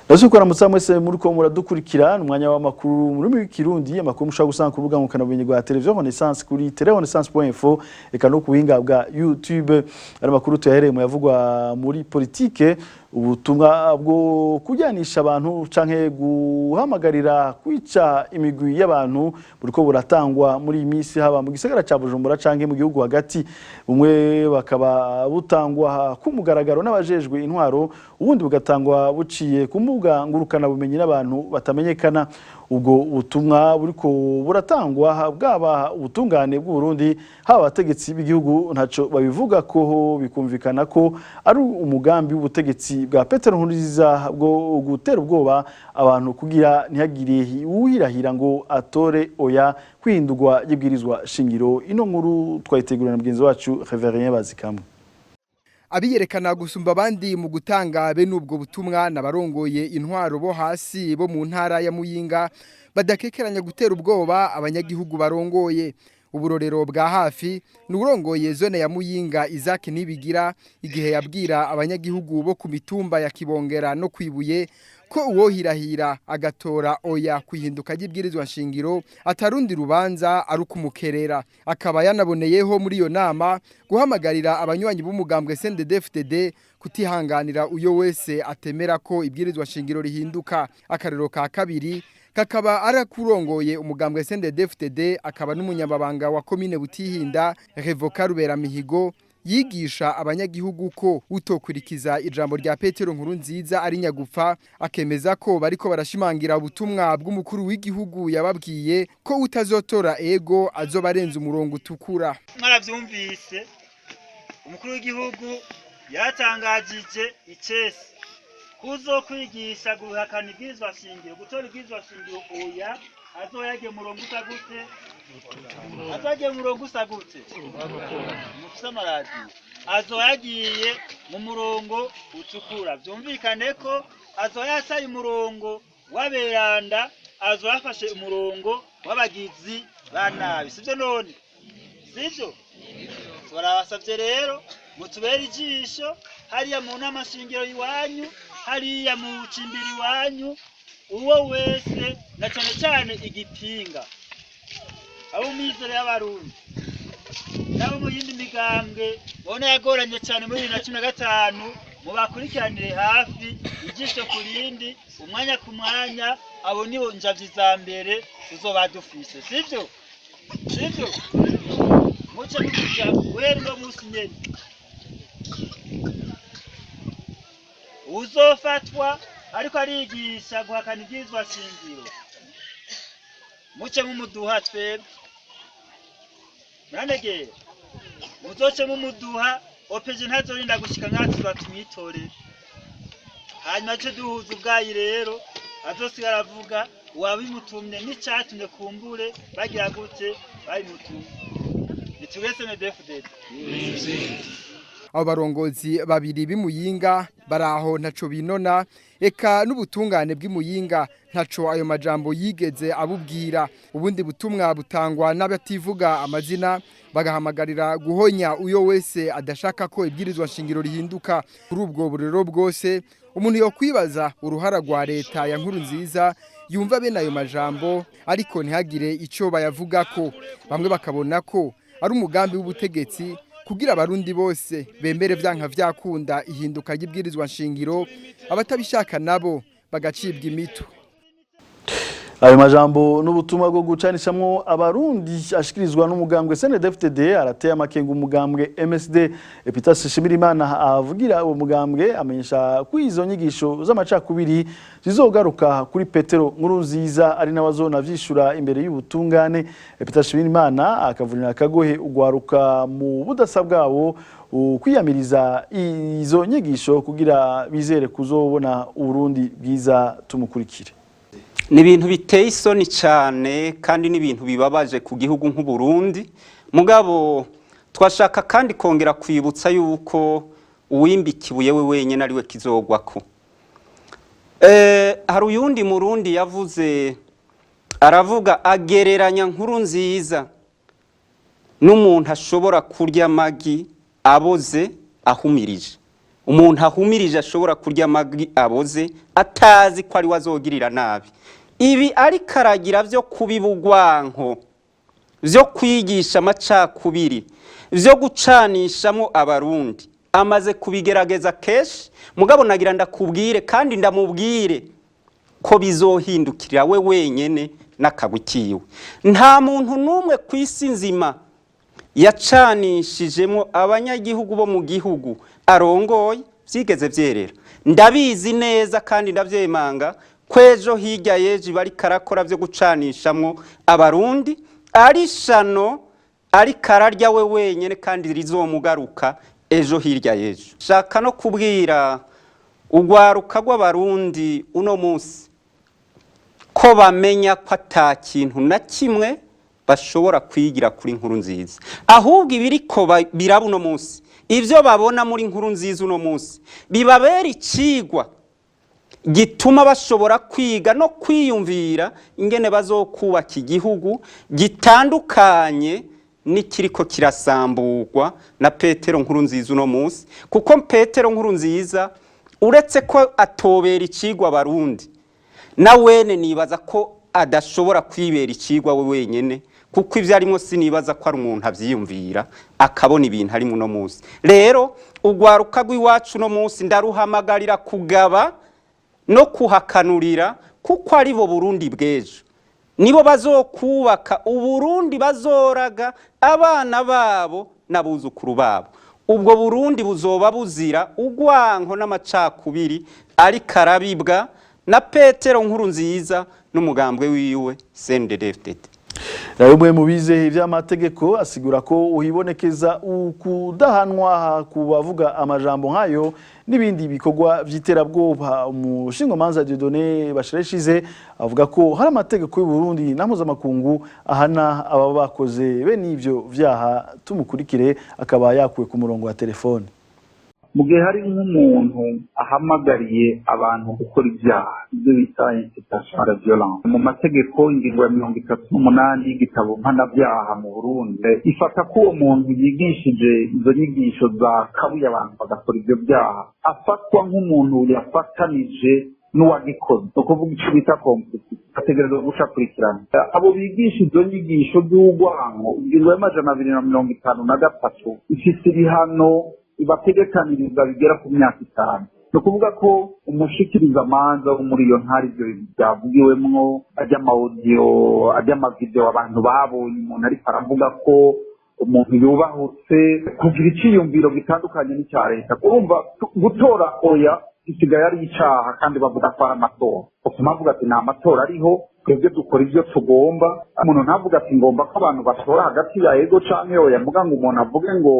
Ndashukura kuramutsa mwese muriko muradukurikira umwanya w'amakuru mu rurimi rw'ikirundi, amakuru mushobora gusanga ku rubuga ngurukanabumenyi rwa Televiziyo Renaissance kuri telerenaissance.info, eka no ku buhinga bwa YouTube. Ari makuru tuyahereye mu yavugwa muri politike. Ubutumwa bwo kujyanisha abantu canke guhamagarira kwica imigwi y'abantu buriko buratangwa muri iyi minsi, haba mu gisagara ca Bujumbura canke mu gihugu hagati. Bumwe bakaba butangwa ku mugaragaro n'abajejwe intwaro, ubundi bugatangwa buciye ku mbuga ngurukanabumenyi n'abantu batamenyekana. Ubwo butumwa buriko buratangwa, bwaba ubutungane bw'u Burundi, haba abategetsi b'igihugu, ntaco babivuga ko. Bikumvikana ko ari umugambi w'ubutegetsi bwa Petero Nkurunziza bwo gutera ubwoba abantu kugira ntihagire uwirahira ngo atore oya kwihindurwa y'ibwirizwa shingiro. Ino nkuru twayitegurira na mugenzi wacu Reverien Bazikamwe. Abiyerekana gusumba abandi mu gutanga bene ubwo butumwa n'abarongoye intwaro bo hasi bo mu ntara ya Muyinga, badakekeranya gutera ubwoba abanyagihugu barongoye. Uburorero bwa hafi ni urongoye zone ya Muyinga, Isaac Nibigira, igihe yabwira abanyagihugu bo ku mitumba ya Kibongera no Kwibuye ko uwohirahira agatora oya kwihinduka ry'ibwirizwa nshingiro atarundi rubanza ari ukumukerera. Akaba yanaboneyeho muri iyo nama guhamagarira abanywanyi b'umugambwe CNDD-FDD kutihanganira uyo wese atemera ko ibwirizwa nshingiro rihinduka. Akarero ka kabiri kakaba arakurongoye umugambwe CNDD-FDD, akaba n'umunyamabanga wa komine Butihinda, Revoka Ruberamihigo, yigisha abanyagihugu ko utokwirikiza ijambo rya Petero Nkurunziza ari nyagupfa, akemeza ko bariko barashimangira ubutumwa bw'umukuru w'igihugu yababwiye ko utazotora ego azoba arenze umurongo utukura. Mwaravyumvise, umukuru w'igihugu yatangajije icese kuzokwigisha guhakana ibwirizwa shingiro, gutora ibwirizwa shingiro oya, azoyagiye umurongo usa gute? Azoyagiye umurongo usa gute? Mufise amaradiyo, azoyagiye mu murongo utukura. Vyumvikane ko azoyataye umurongo w'aberanda, azoyafashe umurongo w'abagizi ba nabi. Sivyo none? Sivyo? Turabasavye rero mutubere ijisho hariya mu nama shingiro iwanyu, hariya mu cimbiri iwanyu, uwo wese, na cane cane igipinga, abo mu Mizero y'Abarundi n'abo mu yindi migambwe bona yagoranye cane muri 2015, mubakurikiranire hafi, ijisho ku rindi, umwanya ku mwanya. Abo nibo njavyi za mbere tuzoba dufise. Sivyo? Sivyo? Muce mutuja guhera uno musi nyene, uzofatwa ariko arigisha guhakana ibwirizwa shingiro, muce mumuduha. Twebwe muranegera, muzoce mumuduha. Opeje ntazorinda gushika nkatwe tumwitorere, hanyuma ce duhuza ubwayi. Rero azosigara avuga uwabimutumye n'icatumye kumbure bagira gute babimutumye. Nitugese nedefudede. Abo barongozi babiri b'Imuyinga baraho ntaco binona, eka n'ubutungane bw'Imuyinga ntaco ayo majambo yigeze abubwira. Ubundi butumwa butangwa n'abativuga amazina, bagahamagarira guhonya uyo wese adashaka ko ibwirizwa nshingiro rihinduka. Kuri ubwo burero bwose, umuntu yo kwibaza uruhara rwa leta ya Nkurunziza yumva bene ayo majambo ariko ntihagire ico bayavugako. Bamwe bakabona ko ari umugambi w'ubutegetsi kugira Abarundi bose bemere vyanka vyakunda ihinduka ry'ibwirizwa nshingiro, abatabishaka nabo bagacibwa imitwe. Ayo majambo n'ubutumwa bwo gucanishamwo Abarundi ashikirizwa n'umugambwe CNDD-FDD arateye amakenga umugambwe MSD. Epitase Shimirimana avugira uwo mugambwe amenyesha ko izo nyigisho z'amacakubiri zizogaruka kuri Petero Nkurunziza, ari nawe azona vyishura imbere y'ubutungane. Epitase Shimirimana akavunira akagohe ugwaruka mu budasa bwabo kwiyamiriza izo nyigisho kugira bizere kuzobona Uburundi bwiza. Tumukurikire. Ni ibintu biteye isoni cyane kandi n'ibintu bibabaje ku gihugu nk'Uburundi. Mugabo twashaka kandi kongera kwibutsa yuko uwimbikibuye we wenyine ariwe kizogwako. Hari uyundi Murundi yavuze, aravuga, agereranya Nkurunziza n'umuntu ashobora kurya amagi aboze ahumirije. Umuntu ahumirije ashobora kurya amagi aboze atazi ko ari we azogirira nabi. Ibi ariko aragira vyo kubibugwanko, vyo kwigisha amacakubiri, vyo gucanishamo abarundi, amaze kubigerageza kenshi. Mugabo nagira ndakubwire kandi ndamubwire ko bizohindukirira we wenyene n'akagwi kiwe. Nta muntu n'umwe ku isi nzima yacanishijemo abanyagihugu bo mu gihugu arongoye vyigeze vyerera. Ndabizi neza kandi ndavyemanga ko ejo hirya y'ejo bariko arakora vyo gucanishamwo abarundi ari shano ariko ararya we wenyene, kandi rizomugaruka ejo hirya y'ejo. Shaka no kubwira urwaruka rw'abarundi uno munsi ko bamenya ko ata kintu na kimwe bashobora kwigira kuri Nkurunziza, ahubwo ibiriko biraba uno munsi, ivyo babona muri Nkurunziza uno munsi bibabera icigwa gituma bashobora kwiga no kwiyumvira ingene bazokubaka igihugu gitandukanye n'ikiriko kirasamburwa na Petero Nkurunziza uno munsi. Kuko Petero Nkurunziza uretse ko atobera icigwa abarundi, na wene nibaza ko adashobora kwibera icigwa we wenyene, kuko ivyo arimo sinibaza ko ari umuntu avyiyumvira akabona ibintu ari muno munsi. Rero urwaruka rw'iwacu no munsi ndaruhamagarira kugaba no kuhakanurira, kuko ari bo Burundi bw'ejo, nibo bazokubaka Uburundi bazoraga abana babo n'abuzukuru babo. Ubwo Burundi buzoba buzira urwanko n'amacakubiri ariko arabibwa na Petero Nkurunziza n'umugambwe wiwe CNDD-FDD. Umwe mu bize ivy'amategeko asigura ko uhibonekeza ukudahanwa ku bavuga amajambo nkayo n'ibindi bikorwa vy'iterabwoba. Umushingamanza Dieudonné Bashireshize avuga ko hari amategeko y'u Burundi na mpuzamakungu ahana ababa bakoze bene ivyo vyaha. Tumukurikire, akaba yakuwe ku murongo wa telefone. Mu gihe hari nk'umuntu ahamagariye abantu gukora ibyaha, ibyo bita incitation à la violence, mu mategeko ingingo ya 38 y'igitabo mpanabyaha mu Burundi ifata ko uwo muntu yigishije izo nyigisho za kabuye abantu bagakora ibyo byaha afatwa nk'umuntu yafatanije n'uwagikoze, ni ukuvuga icyo bita complicité, ategerezwa guca akurikirana abo bigisha izo nyigisho z'urwango. Ingingo ya 253 ifise ibihano ibategekaniriza bigera ku myaka 5. Ni ukuvuga ko umushikirizamanza wo muri iyo ntara ibyo byavugiwemwo, ajya ama audio, ajya ama vidéo abantu babonye umuntu ariko aravuga ko umuntu yubahutse kugira iciyumviro gitandukanye n'icya leta, urumva gutora oya gisigaye ari icaha, kandi bavuga ko ari amatora. Usoma avuga ati ni amatora ariho, twebwe dukora ibyo tugomba. Umuntu ntavuga ati ngomba ko abantu batora hagati ya ego canke oya, muga ngo umuntu avuge ngo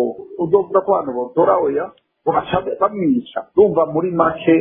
uzovuga ko abantu botora oya baca bamwica. Urumva muri make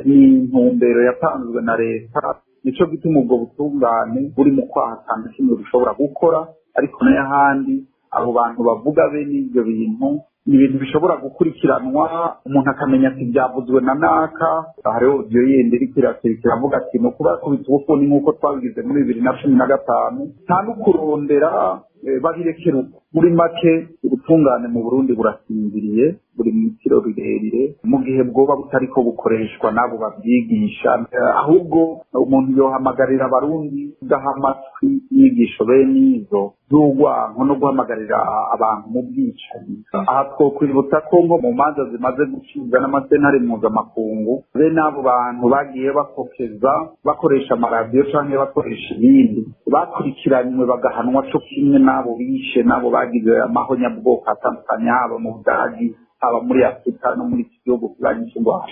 ni intumbero yatanzwe na leta. Nico gituma ubwo butungane buri mu kwaha kandi kimwe bushobora gukora, ariko nayo ahandi abo bantu bavuga bene ibyo bintu ni ibintu bishobora gukurikiranwa, umuntu akamenya ati byavuzwe na naka. Hariho audio yindi iriko iravuga ati ni ukubakubita ubufuni nk'uko twabigize muri 2015, nta no kurondera, babirekera uko. Muri make ubutungane mu Burundi burasinziriye, buri mu itiro rirerire mu gihe bwoba butariko bukoreshwa n'abo babyigisha. Ahubwo umuntu yohamagarira abarundi kudaha amatwi inyigisho bene izo z'urwanko no guhamagarira abantu mu bwicanyi. Aha twokwibutsa ko nko mu manza zimaze gucibwa n'amasentare mpuzamakungu, bene abo bantu bagiye bakokeza bakoresha amaradiyo canke bakoresha ibindi bakurikiranywe bagahanwa co kimwe n'abo bishe, n'abo bagize amahonyabwoko atandukanye, haba mu Budagi, haba muri Afurika no muri iki gihugu kibanyi cy'u Rwanda.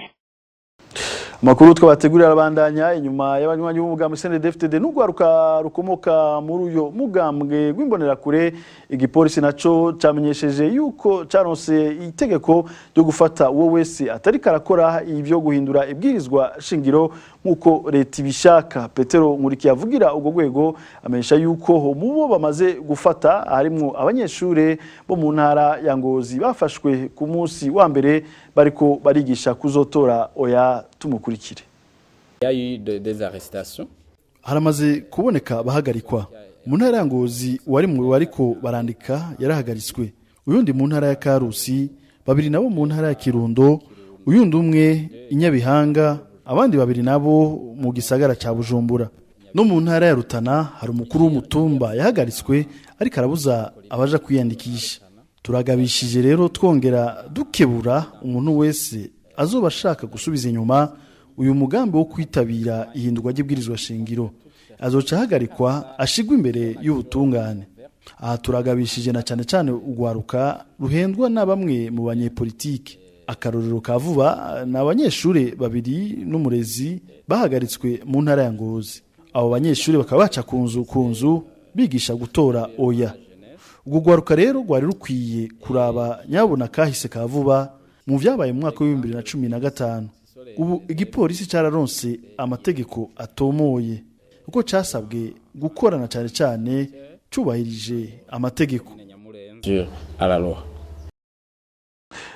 Amakuru twabategurira arabandanya. Inyuma y'abanywanyi b'umugambwe CNDD-FDD n'urwaruka rukomoka muri uyo mugambwe rw'imbonerakure, igipolisi naco camenyesheje yuko caronse itegeko ryo gufata uwo wese atariko arakora ibyo guhindura ibwirizwa shingiro nk'uko leta ibishaka. Petero Nkurikiye avugira urwo rwego amenyesha yuko mu bo bamaze gufata harimwo abanyeshure bo mu ntara ya Ngozi bafashwe ku munsi wa mbere bariko barigisha kuzotora oya. Tumukurikire. Il y a eu des arrestations. Haramaze kuboneka abahagarikwa mu ntara ya Ngozi. Uwari mu bariko barandika yarahagaritswe, uyundi mu ntara ya Karusi, babiri nabo mu ntara ya Kirundo. Uyundi umwe i Nyabihanga, abandi babiri nabo mu gisagara ca Bujumbura. No mu ntara ya Rutana hari umukuru w'umutumba yahagaritswe ariko arabuza abaja kwiyandikisha. Turagabishije rero, twongera dukebura umuntu wese azoba ashaka gusubiza inyuma uyu mugambi wo kwitabira ihindurwa ry'ibwirizwa shingiro, azoca ahagarikwa ashigwa imbere y'ubutungane. Aha turagabishije na cyane cyane urwaruka ruhendwa na bamwe mu banyepolitike. Akarorero ka vuba ni abanyeshuri babiri n'umurezi bahagaritswe mu ntara ya Ngozi. Abo banyeshuri bakaba baca ku nzu ku nzu bigisha gutora oya. Urwo rwaruka rero rwari rukwiye kuraba nyabona kahise ka vuba mu vyabaye mu mwaka wa 2015. Ubu igipolisi cararonse amategeko atomoye uko casabwe gukorana, cyane cyane cubahirije amategeko. À la loi.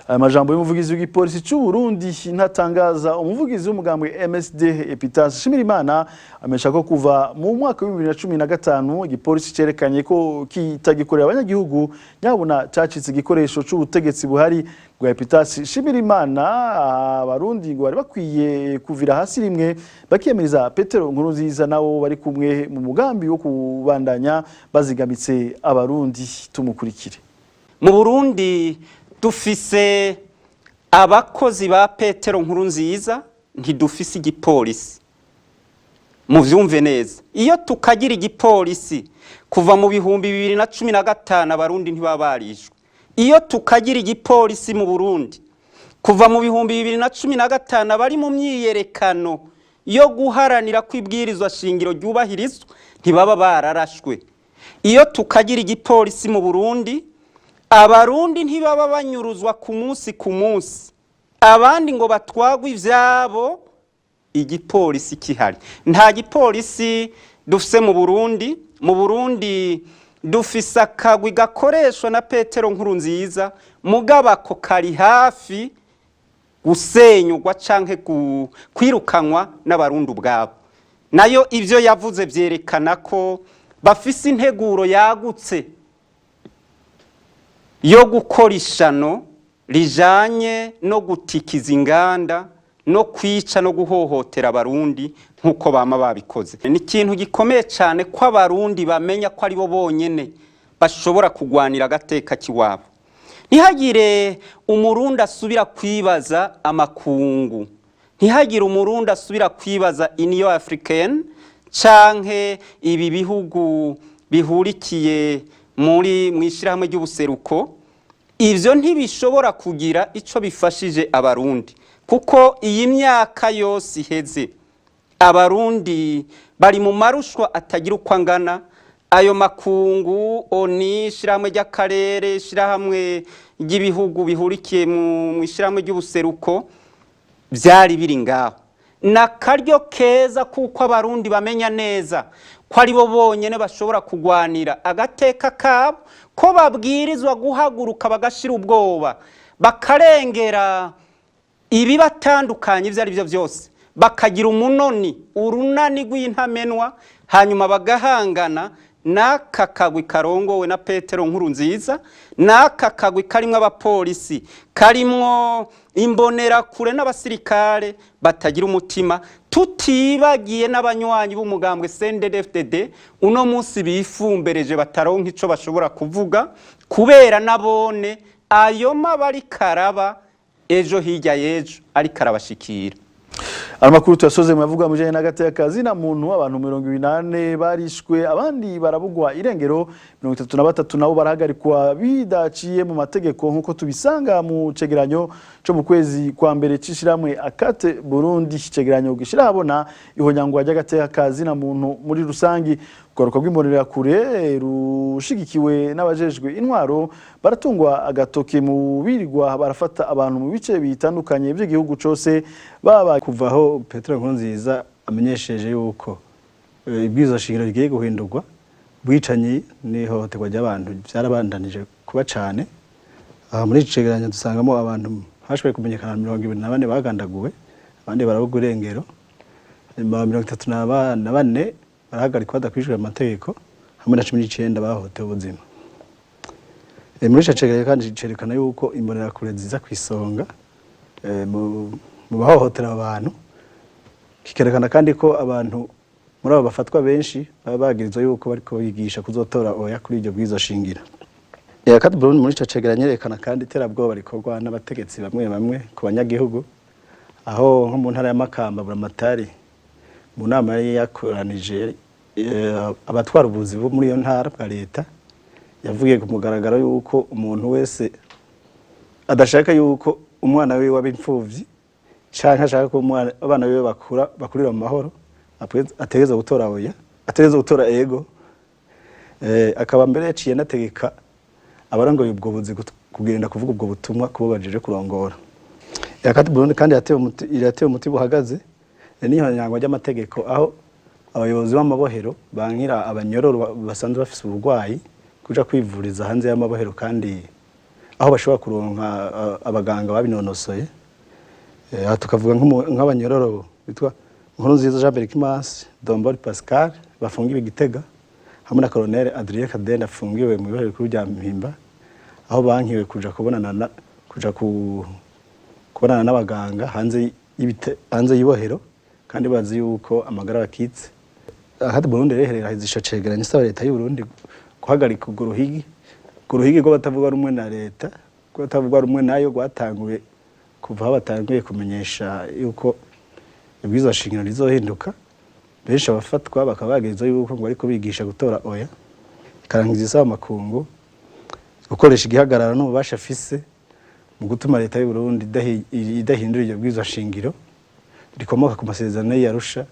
Aya majambo y'umuvugizi w'igipolisi cy'u Burundi ntatangaza umuvugizi w'umugambwe MSD Epitase Shimirimana amesha ko kuva mu mwaka wa 2015 igipolisi cerekanye ko kitagikorera abanyagihugu, nyabuna cacitse igikoresho c'ubutegetsi buhari bwa Epitase Shimirimana. Abarundi ngo bari bakwiye kuvira hasi rimwe bakiyemeza Petero Nkurunziza nabo bari kumwe mu mugambi wo kubandanya bazigamitse abarundi. Tumukurikire. Mu Burundi dufise abakozi ba Petero Nkurunziza, ntidufise igipolisi. Muvyumve neza, iyo tukagira igipolisi kuva mu 2015, abarundi ntibaba barishwe. Iyo tukagira igipolisi mu Burundi kuva mu 2015, abari mu myiyerekano yo guharanira ko ibwirizwa shingiro ryubahirizwa ntibaba bararashwe. Iyo tukagira igipolisi mu Burundi, abarundi ntibaba banyuruzwa ku munsi ku munsi, abandi ngo batwagwe ivyabo igipolisi kihari. Nta gipolisi dufise mu Burundi. Mu Burundi dufise akagwi gakoreshwa na Petero Nkurunziza, mugabo ako kari hafi gusenyugwa canke kwirukanwa n'abarundi ubwabo. Nayo ivyo yavuze vyerekana ko bafise integuro yagutse yo gukora ishano rijanye no gutikiza inganda no kwica no guhohotera abarundi nk'uko bama babikoze. Ni ikintu gikomeye cyane ko abarundi bamenya ko ari bo bonyene bashobora kugwanira agateka kiwabo. Ntihagire umurundi asubira kwibaza amakungu, ntihagire umurundi asubira kwibaza Union Africaine canke ibi bihugu bihurikiye muri mw'ishirahamwe ry'ubuseruko. Ivyo ntibishobora kugira ico bifashije abarundi, kuko iyi myaka yose iheze abarundi bari mu marushwa atagira uko angana. Ayo makungu, ONU, ishirahamwe ry'akarere, ishirahamwe ry'ibihugu bihurikiye mu ishirahamwe ry'ubuseruko, byari biri ngaho. Ni akaryo keza kuko abarundi bamenya neza ko ari bo bonyine bashobora kugwanira agateka kabo, ko babwirizwa guhaguruka bagashira ubwoba, bakarengera ibibatandukanye ibyo ari byo byose, bakagira umunoni, urunani rw'intamenwa, hanyuma bagahangana n'aka kagwi karongowe na Petero Nkurunziza, n'aka kagwi karimwo abapolisi, karimwo imbonerakure n'abasirikare batagira umutima, tutibagiye n'abanywanyi b'umugambwe CNDD-FDD uno munsi bifumbereje, bataronka ico bashobora kuvuga kubera nabone ayo maba ari karaba ejo hirya y'ejo ariko arabashikira. Amakuru tuyasoze mu yavuga mu bijanye n'agateka na muntu. Abantu 24 barishwe, abandi barabugwa irengero, 33 nabo barahagarikwa bidaciye mu mategeko, nk'uko tubisanga mu cegeranyo co mu kwezi kwa mbere c'ishirahamwe Akate Burundi, cegeranyo gishira habona ihonyangwa ry'agateka na muntu muri rusangi. Urwaruka rw'imbonerakure rushigikiwe n'abajejwe intwaro baratungwa agatoke mu birirwa barafata abantu mu bice bitandukanye by'igihugu cose baba Kuva aho Petero Nkurunziza amenyesheje yuko ibwirizwa shingiro rigiye guhindurwa, ubwicanyi n'ihohoterwa ry'abantu byarabandanije kuba cane. Aha muri iki cegeranyo dusangamo abantu hashoboye kumenyekana 24 bagandaguwe, abandi barabugwa irengero, hanyuma 34 barahagarikwa badakurikije amategeko, hamwe na 19 bahohotewe ubuzima. Muri ico cegeranyo kandi cerekana yuko imbonerakure ziza kw'isonga. mu bahohotera abantu. Kikerekana kandi ko abantu muri abo bafatwa benshi baba bagirizwa yuko bariko bigisha kuzotora oya kuri iryo bwirizwa shingiro. ACAT Burundi muri ico cegeranyo yerekana kandi iterabwoba rikorwa n'abategetsi bamwe bamwe ku banyagihugu, aho nko mu ntara ya Makamba, Buramatari mu nama yari yakoranije abatwara ubuzi bo muri iyo ntara bwa leta yavugiye ku mugaragaro yuko umuntu wese adashaka yuko umwana wiwe aba imfuvyi canke ashaka ko abana biwe bakura bakurira mu mahoro ategerezwa gutora oya, ategerezwa gutora ego. Akaba mbere yaciye anategeka abarongoye ubwo buzi kugenda kuvuga ubwo butumwa kubo bajeje kurongora. ACAT Burundi kandi irateye umuti buhagaze n'ihonyangwa ry'amategeko, aho abayobozi b'amabohero bankira abanyororo basanzwe bafise uburwayi kuja kwivuriza hanze y'amabohero, kandi aho bashobora kuronka abaganga babinonosoye. Aha tukavuga nk'abanyororo bitwa Nkurunziza Jean Berkimas, Dombori Pascal bafungiwe i Gitega, hamwe na Colonel Adrien Kadende afungiwe mu ibohero rikuru rya Mpimba, aho bankiwe kuja kubonana na, kuja ku, kubonana n'abaganga hanze y'ibohero, kandi bazi yuko amagara bakitse. ACAT Burundi rero iherereza ico cegeranyo isaba leta y'u Burundi guhagarika urwo ruhigi rw'abatavuga rumwe na leta, rw'abatavuga rumwe nayo, rwatanguye kuva aho batanguye kumenyesha yuko ibwirizwa shingiro rizohinduka. Benshi abafatwa bakaba bagereza yuko ngo ariko bigisha gutora oya. Ikarangiza isaba amakungu gukoresha igihagararo n'ububasha afise mu gutuma leta y'u Burundi idahindura iryo bwirizwa shingiro rikomoka ku masezerano y'Arusha,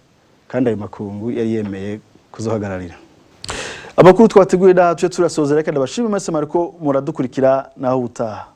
kandi ayo makungu yari yemeye kuzohagararira. Amakuru twateguye n'aha tuje turasozera. Reka ndabashime mwese mwariko muradukurikira, naho utaha.